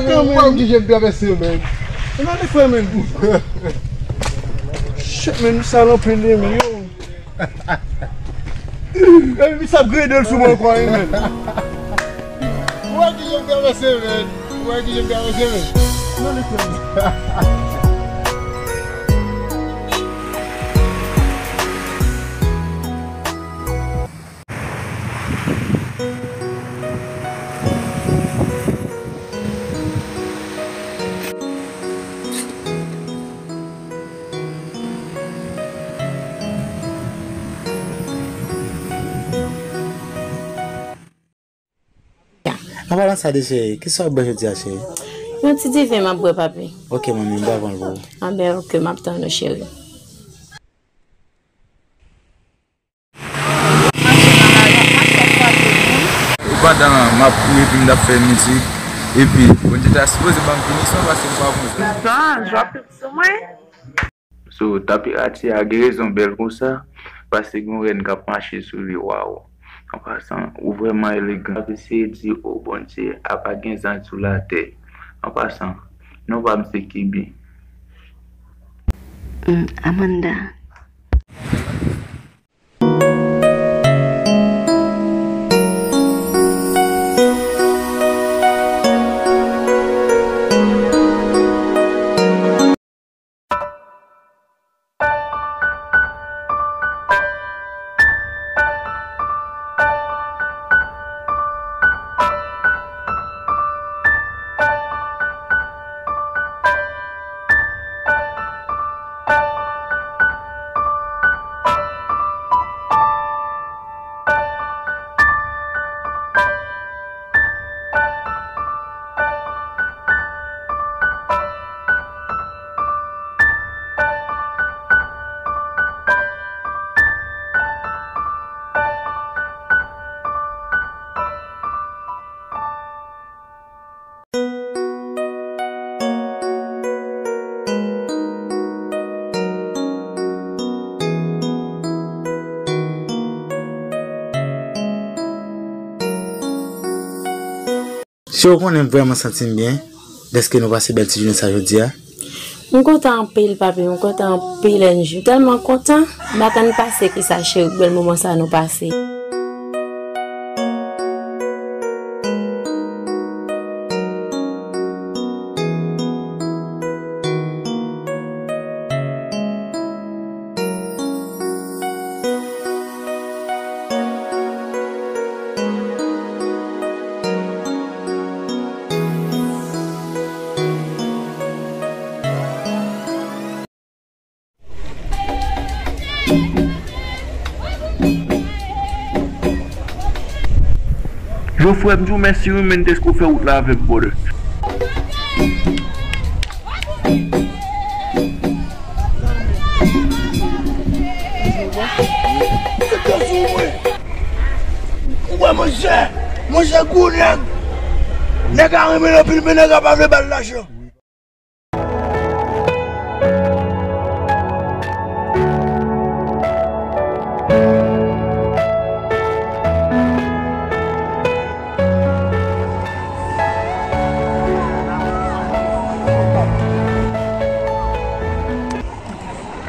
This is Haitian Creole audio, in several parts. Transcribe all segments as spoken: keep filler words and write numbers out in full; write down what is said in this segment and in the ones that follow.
Kanmenm. Ou pa oblije m travèse, men. E nan li frè, men. Shit, men, nou sal anpil, men, yo. Epi sa ap grede l sou mwen ankò, wi, men. Ou wè ki jan m travèse, men. Ou wè ki jan m travèse, men. Non, li fè m. An palan sa de cheri, kisa w ap bwè jodi a, cheri? Yon ti diven m ap bwè, papi. Ok, manmi, m pral pran l pou ou. Anben, ok, m ap tann ou, cheri. Pandan m ap kouri epi m t ap fè mizik, epi Bondye ta sipoze ban m pinisyon paske m pa konn sa. Sa, jwa pib sou mwen. So, tanperati a gen rezon bèl konsa, paske gen yon rèn k ap mache sou li, waw. An pasan, ou vrèman elegan. M ap eseye di, o Bondye, apa gen zanj sou latè. An pasan, non pa m se Kibi. Mm, Amanda. Si w konnen m vrèman santi m byen, dèske nou pase bèl ti jounen sa jodi a. M kontan anpil, papi, m kontan anpil, Anjou. Tèlman kontan, m pa konn pase ki sa, cheri, bèl moman sa nou pase. Jofrè, m di w mèsi wi, men, dèske w fè wout la avè m, brother. Ou wè, monchè, monchè, gwo nèg. Nèg a renmen l anpil, men nèg la pa vle ba l lajan.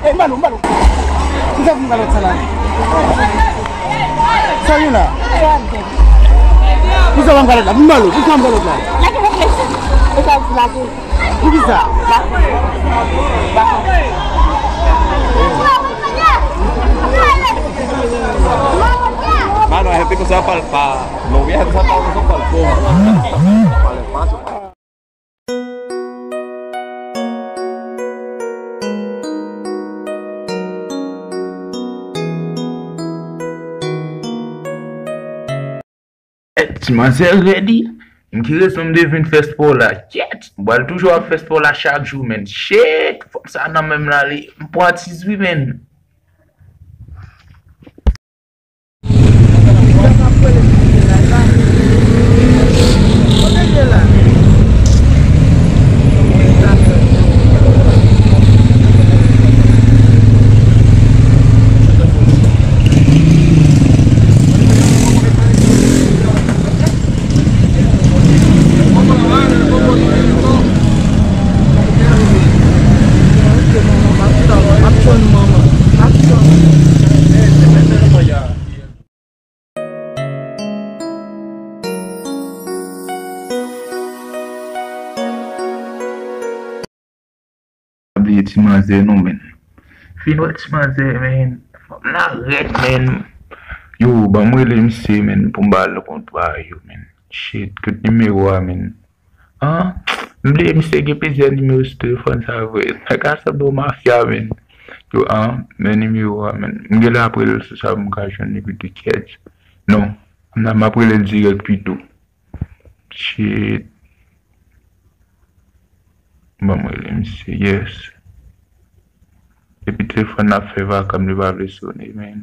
Ey, Malo, Malo. Poukisa pou m kalòt sa la? Sa gen la? Poukisa pou m kalòt la? Malo, poukisa pou m kalòt la? Poukisa? Mano, é pico sa palpa. No viaje sa palpa, sa palpa. Ti manzè rèd wi. M ki rezon m te vin fè spò la. Kyèt, m pral toujou ap fè spò la chak jou, men. Shit, fòm sa nan men m la, li, m pran tiz wi, men. Ti manzè non, men. Fin wè ti manzè, men. Fanm nan rèd, men. Yo, ban m rele misye, men, pou m ba l kontra yo, men. Shit, kot nimewo a, men. An, m bliye misye gen plizyè nimewo sou telefòn sa vre. Nèg la sanble yon mafya, men. Yo, an, men nimewo a, men. M genlè ap rele l sou sa pou m ka jwenn li pito, kyèt. Non, m ap rele l dirèk pito. Shit. Ban m rele misye, yes. Epi telefòn nan ap fè vakan, li pa vle sone, men.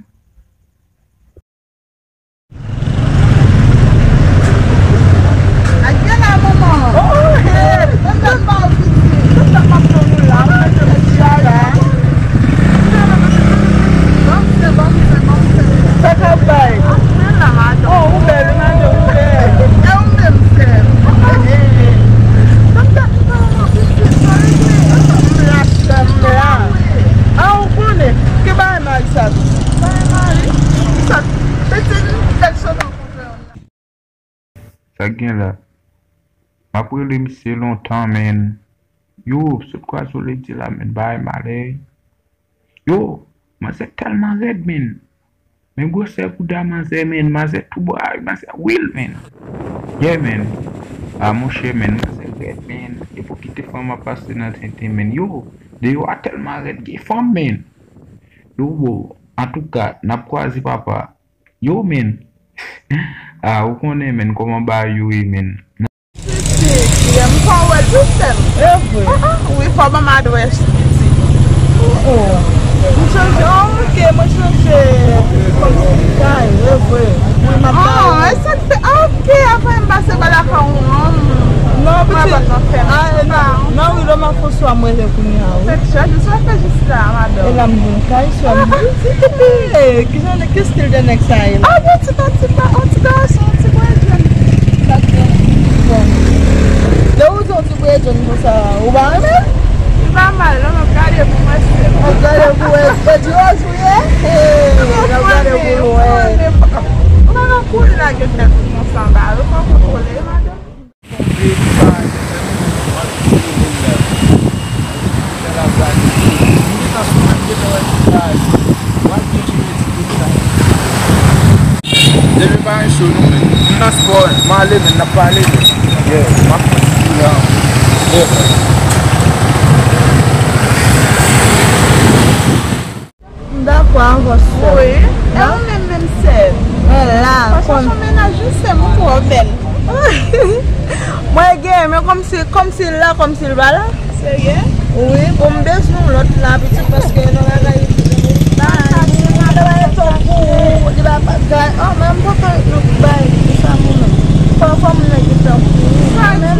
Ak gen la, manman. Oh, hey. Mwen fè m ba w piti. Tout sa m ap fè w la, mwen fè m ti a la. Bon, se bon, se bon, se bon. Sa k ap bay? Ap men la, madanm. Oh, ou bèl, madanm, ou bèl. E ou menm, sè m? Hey. Bon, sa ki pa w piti, sa regle. M la, sè m la. Ah, ou konnen. Ki bagay mari sa tou? Bagay mari? Sa, piti, m fèk sot rankontre yon nèg. Sa k gen la? M ap rele misye lontan, men. Yo, sot kwaze w ledi la, men, bay malè. Yo, manzè tèlman rèd, men. Men gwosè bouda manzè, men. Manzè tou bra, manzè wil, men. Yeah, men. A, monchè, men, manzè rèd, men. E pou kite fanm ap pase nan tenten, men. Yo, deyò a tèlman rèd, gen fanm, men. Yo, bro, antouka, n ap kwaze, papa. Yo, men. A, ou konnen, men, kòman bagay yo ye, men. Si, si, si, m pa wè l tou, sè m. E vre? Ah, ah, wi, fò ban m adrès li, piti. Oh, oh. M chanje, oh, ok, mwen chanje kòm kay, e vre. Wi, m ap... Ah, e sa k fè, ah, ok, avan m pase pa lakay ou, non. Non, piti. Ah, e nan, nan ri Loma Fwonswa mwen rele kounye a, wi. Fèk chanje, sa fè jis la, madanm. E la m vin kay, sè m. Ah, ah. Hey, ki jan de, ki stil de nèg sa ye la? Ah, bon, ti pa, ti pa, on ti gason, on ti bredjenn. Bon. Lè ou di on ti bredjenn konsa, ou pa renmen l? Li pa mal, non, m ap gade pou mwen, sè m. W ap gade pou wè, se di wòz ou ye? Hey, w ap gade pou nou wè. Ou pa nan kouri lage tèt ou konsa, ba, ou pa kontwole, madanm. Depi pa yon show nou, men. M nan spò, m ale, men, n ap pale, men. Yeah, m ap kontinye la. Yeah. M dakò avè w, sè. Wi. E ou menm, menm sè m? Mwen la. Pa chache yon mennaj, wi, sè m, ou twò bèl. Mwen gen, men kòmsi, kòmsi l la, kòmsi l pa la. Serye? Wi, bon, m bezwen yon lòt la, pitit, paske nan bagay, bagay, li pa bagay tankou ou, li pa bagay, oh, men m poko bay li sa pou nou. Fò, fò m nèg ki tankou ou. Sa di la,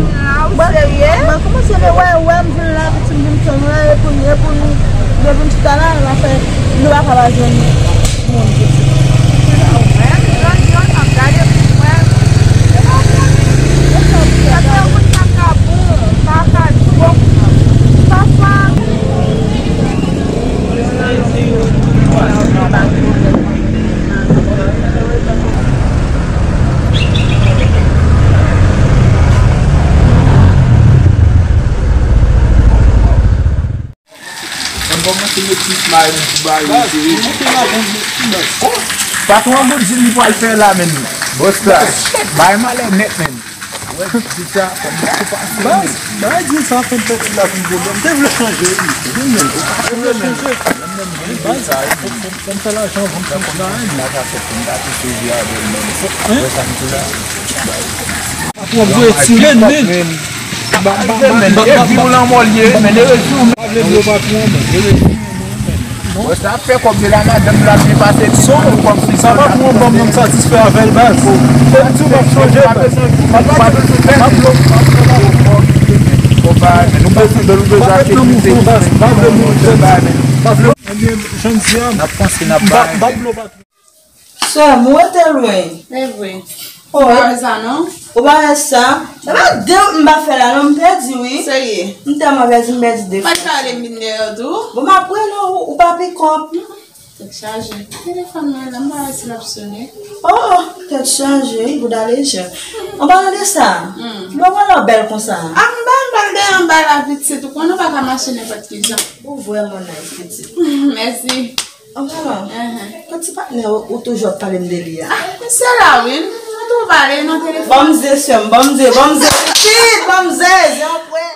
ou serye? Mwen kòmanse wè, wè m vin la, pitit, m vin tann la, e pou, e pou nou, nou vin chita la, nou pa fè, nou pa ka pa jwenn moun, pitit. Ou menm, jèn, jèn, ap gade pou mwen. Sa fè moun sa ka bon, sa ka twòp. Papa. Mwen kòmanse met plis may nan ti bagay yo, serye. Baz, mwen monte ladan m met ti baz. Patwon an bon di li pral fè la, men. Bòs la. Bay malè nèt, men. Wè, di sa, kòm se pase, men. Baz, bagay di sa fè m pèdi la pou m vole. M te vle chanje, wi. Wi, men. M te vle chanje. Baz, fò m fè lajan, fò m fè lajan. Hein? Patwon vre tire, men. Ba, ba, ba, ba, ba, ba. Epi ou lanmò l ye, men, e reziw. Pa vle blo patwon, men. E reziw, men. Wè sa ap fè kòb de la madanm la byen pase ti son, kòmsi sa patwon ban m nan m satisfè avè l, baz. Kòmsi m ap chanje, baz. M ap, m ap, m ap blo, m ap blo. Bon, baz, nou bezwen bèl, nou bezwen aktivite. Pa vle moun, pa vle. Ebyen, jan m di a, n ap panse, n ap bay. M ap blo patwon. Sè m, ou rete lwen. Se vre. Oh, ou pa wè sa, non? Ou pa wè sa? E pa de m pa fè la, non, m pèdi, wi. Serye? M tèlman pèdi, m pèdi de fwa. Mwen ka ale m vin dèyè w tou. Bon, m ap rele w, ou pa pikòp. Tèt chaje. Telefòn mwen la, m pa wè si l ap sone. Oh, tèt chaje, wi, bouda lejè. An palan de sa, lè w wè lè w bèl konsa. Ah, m pa, m pa Gade anba la pitit, ou konnen ou pa ka mache nenpòt ki jan. Ou vrèman nice pitit. Mèsi. An palan, Kot ti patnè ou toujou ap pale m de li a? Misye la wi, nou tou pale nan telefòn. Banm ze sè m, banm ze, banm ze pitit, banm ze, ze anpwè.